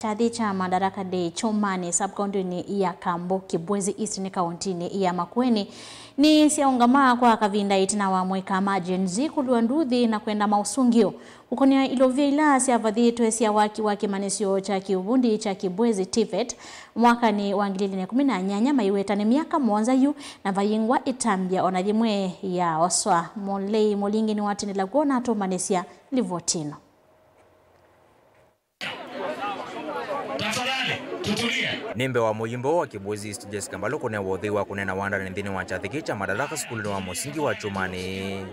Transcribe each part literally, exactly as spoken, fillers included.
Kyathĩ kya Madaraka Day kyũmanĩ sub-kaũntĩnĩ ya Kambo, Kibwezi East nĩ kaũntĩnĩ ya Makueni nĩsyaũngama kwa kavinda ĩtina wa mũika ma Gen Z kũlũa nduthi na kwenda maũsũngĩo kũkonea ilovia ila syavathĩtwe sya waki wa kĩmanyĩsyo kya kĩũvundi kya Kibwezi TVET mwakanĩ wa ngili ilĩ na ĩkũmi na nyanya, maiweta nĩ myaka mũonza yu na vayingwa ĩtambya ona yĩmwe yaoswa. Molei Molingi nĩwatindĩla kw'o na atũmbanĩsya livoti ĩno. Tafadhali, tutulie. Nĩ mbee wa mũyumbe wa Kibwezi East Jessica Mbalu kũnewa ũthei wa kũneena wandanĩ nthĩnĩ wa kyathĩ kĩĩ kya Madaraka sukulunĩ wa mũsingi wa Kyũmanĩ,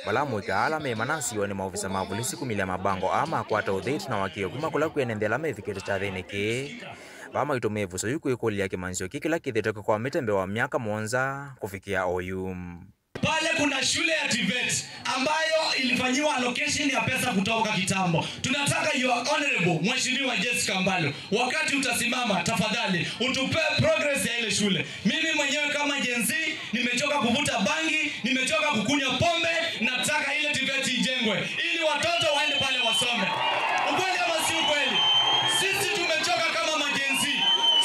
vala amũika ala me manasiwe nĩ maovisa ma volisi kumĩlya mabango aa makwata ũthei ĩtina wa kĩo kuma kũla kwĩ ene nthĩ ala mevikĩte kyathĩnĩ kĩĩ. Vaa maitũmĩe ĩvuso yu kwĩkũlya kĩmanyĩsyo kĩĩ kĩla kĩthĩtwe kĩkwamĩte mbee wa myaka mũonza kũvikĩa oyu. Pale kuna shule ya TVET ambayo ilifanyiwa allocation ya pesa kutoka kitambo. Tunataka your honorable Mheshimiwa Jessica Mbalu, wakati utasimama, tafadhali utupe progress ya ile shule. Mimi mwenyewe kama Gen Z nimechoka kuvuta bangi, nimechoka kukunywa pombe, nataka ile TVET ijengwe ili watoto waende pale wasome. Ukweli ama si ukweli? Sisi tumechoka kama ma Gen Z.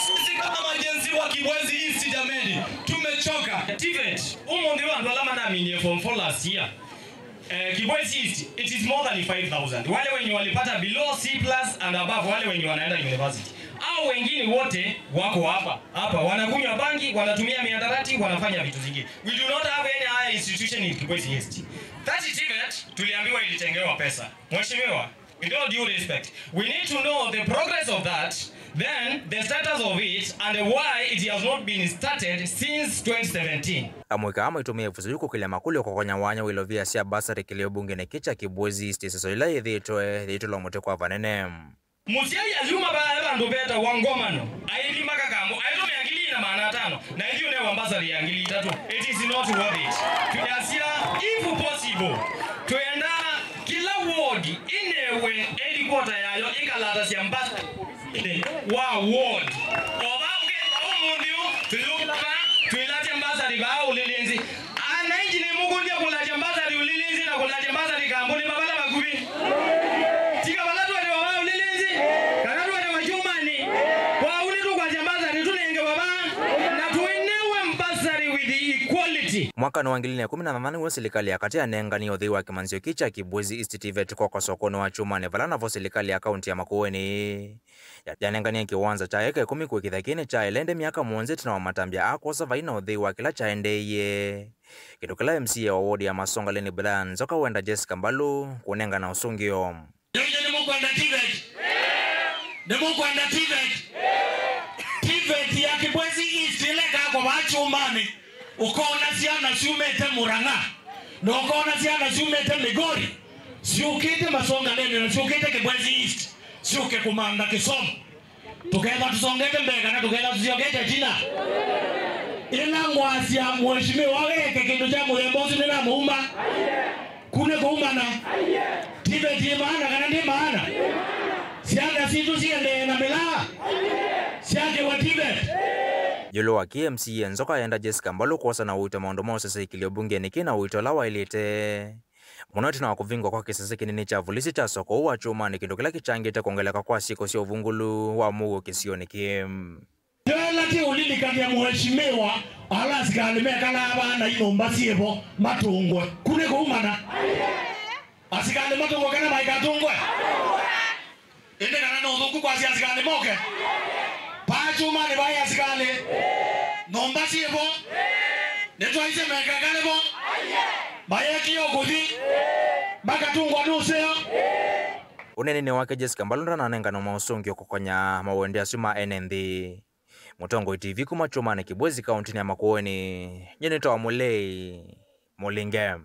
Sisi kama ma Gen Z wa Kibwezi East, jameni, tumechoka. TVET, ũmũnthĩ wa andũ ala manaminie form four last year, eh, Kibwezi East, it is more than five thousand. Wale wenye walipata below C plus and above, wale wenye wanaenda university. Hao wengine wote wako hapa, hapa, wanakunywa bangi, wanatumia mihadarati, wanafanya vitu zingine. We do not have any higher institution in Kibwezi East. That TVET, tuliambiwa ilitengewa pesa. Mheshimiwa, with all due respect, we need to know the progress of that, then the status of it, and why it has not been started since twenty seventeen. Amũika aa maitũmĩe ĩvuso yu kũkĩlya makũlyo kũkonya wanya wa ilovia sya basarĩ kĩlĩo mbungenĩ kĩĩ kya Kibwezi East, ĩseso yĩla yĩthĩĩtwe yĩitũlwa mũtĩ kwa vanene. Mũsyai ayuma vaa e vandũ vetawa Ngomano, aithima kakambo, aitũmĩa ngili na maana atano, na ithyĩ ũnewa mbasarĩ ya ngili itatũ. It is not worth it. Twĩasya, if possible, twenda kĩla ward ĩnewe headquarter yayo ĩkalatasya mbasarĩ wa ward. O vaa ũkethĩa ũmũnthĩ ũũ, tũyũka vaa, twĩlatya mbasarĩ vaa Ũlĩlĩnzĩ. Ana inji nĩmũkũlya kũlatya mbasarĩ Ũlĩlĩnzĩ na kũlatya mbasarĩ kambũnĩ mavala vakuvĩ. Tiga vala tũetewa vaa Ũlĩlĩnzĩ, kana tũetewa Kyũmanĩ. Kwoou nĩtũkwasya mbasarĩ tũnengewa vaa, na tũnewe mbasarĩ with equality. Mwakanĩ wa ngili ilĩ na ĩkũmi na thanthatũ nĩw'o silikalĩ ya katĩ yanenganie ũthei wa kĩmanyĩsyo kĩĩ kya Kibwezi East TVET kwakwa sokonĩ wa Kyũmanĩ, vala navo silikalĩ ya kaũntĩ ya Makueni ya-, yanenganie kĩwanza kya eka ĩkũmi kũĩkĩthya kĩĩ nĩkyaĩle, ĩndĩ myaka mũonza ĩtina wa matambya aa kwosa vai na ũthei wa kĩla kyaendeeie. Kĩndũ kĩla MCA wa ward ya Masonga Leni Brian Nzoka wenda Jessica Mbalu kũnengana ũsũngĩo. Nĩwĩsĩ nĩmũkwenda TVET? Nĩmũkwenda TVET? TVET ya Kibwezi East ĩla ĩkakwa vaa Kyũmanĩ, ũkona syana syumĩte Murang'a, na ũkona syana syumĩte Migori, syũkĩte Masonga Leni na syũkĩte Kibwezi East, syũke kũmantha kĩsomo. Tũketha tũsongete mbee kana tũketha tũsyokete ĩtina? Ĩla ngwasya mheshimiwa weke kĩndũ kya mũthemba ũsu nĩnamũuma. Kune kũumana. TVET ĩ maana kana ndĩ maana? Syana sitũ siendee na mĩlaa syakĩwa TVET. Ĩũlũ wa kĩĩ, MCA Nzoka yenda Jessica Mbalu kwosa na ũito maũndũ ma ũseseĩkĩlyo mbungenĩ kĩĩ na ũito ũla waĩlĩte, mũno ĩtina wa kũvingwa kwa kĩsese kĩnini kya volisi kya soko ũũ wa Kyũmanĩ, kĩndũ kĩla kĩkyangĩte kwongeleka kwa syĩko sya ũvungũlu wa mũuo kĩsionĩ kĩĩ. Yoela ti ũlilikany'a mheshimiwa ala asikalĩ mekalaa vaa na inyũmba syĩvo matũngwe. Kune kũumana. Asikalĩ matũngwe kana maikatũngwe? Ĩndĩ kana no ũthũku kwasya asikalĩ moke? Paa Kyũmanĩ vaĩ asikalĩ. Nyũmba syĩvo. Nĩtwaisye mekekale vo. Mayekie o kũthi. Makatũngwa nĩ ũseo. Ũneeninĩ wake, Jessica Mbalu ndananengana maũsũngĩo kũkonya mawende asu ma ene nthĩ. Mũtongoi TV kuma Kyũmanĩ Kibwezi kaũntĩnĩ ya Makueni, nyie nĩtawa Mũlei Mũlinge.